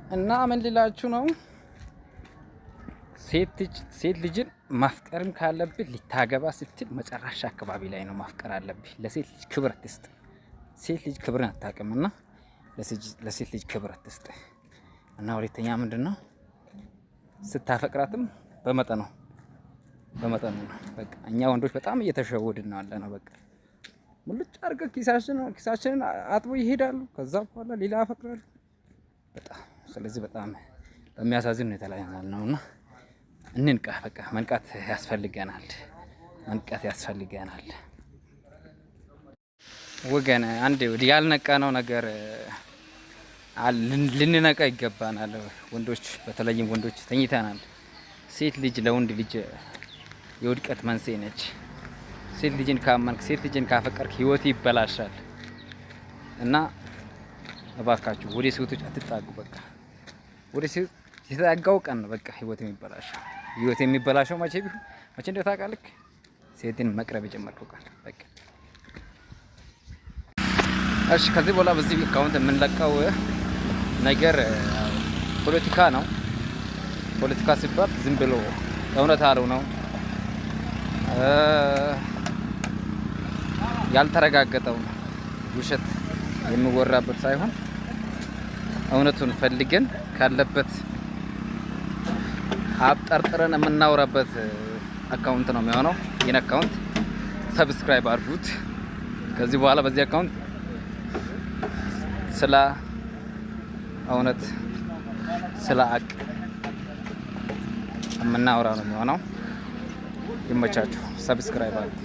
እና ምን ልላችሁ ነው፣ ሴት ልጅን ማፍቀርም ካለብህ ልታገባ ስትል መጨረሻ አካባቢ ላይ ነው ማፍቀር አለብህ። ለሴት ልጅ ክብር አትስጥ። ሴት ልጅ ክብርን አታውቅም እና ለሴት ልጅ ክብር አትስጥ። እና ሁለተኛ ምንድን ነው፣ ስታፈቅራትም በመጠኑ በመጠኑ ነው። በቃ እኛ ወንዶች በጣም እየተሸወድን ነው ያለ ነው። በቃ ሙልጭ አድርገው ኪሳችንን አጥቦ ይሄዳሉ። ከዛ በኋላ ሌላ ያፈቅራሉ። በጣም ስለዚህ በጣም በሚያሳዝን ሁኔታ ላይ ነው እና እንንቃ። በቃ መንቃት ያስፈልገናል። መንቃት ያስፈልገናል ወገን። አንድ ያልነቃ ነው ነገር ልንነቃ ይገባናል። ወንዶች፣ በተለይም ወንዶች ተኝተናል። ሴት ልጅ ለወንድ ልጅ የውድቀት መንስኤ ነች። ሴት ልጅን ካመንክ፣ ሴት ልጅን ካፈቀርክ ህይወት ይበላሻል። እና እባካችሁ ወደ ሴቶች አትጣጉ። በቃ ወደ ሴት የተጠጋው ቀን ነው በቃ ህይወት የሚበላሸው። ህይወት የሚበላሸው መቼ ቢሆን መቼ እንደው ታውቃለህ? ሴትን መቅረብ የጀመርከው ቀን በቃ። እሺ፣ ከዚህ በኋላ በዚህ account የምንለቀው ነገር ፖለቲካ ነው። ፖለቲካ ሲባል ዝም ብሎ እውነት አለው ነው፣ ያልተረጋገጠው ውሸት የሚወራበት ሳይሆን እውነቱን ፈልገን ካለበት አብጠርጥረን የምናወራበት account ነው የሚሆነው። ይህን account subscribe አድርጉት። ከዚህ በኋላ በዚህ account ስለ እውነት ስለ ሀቅ የምናወራ ነው የሚሆነው። ይመቻችሁ። Subscribe አድርጉ።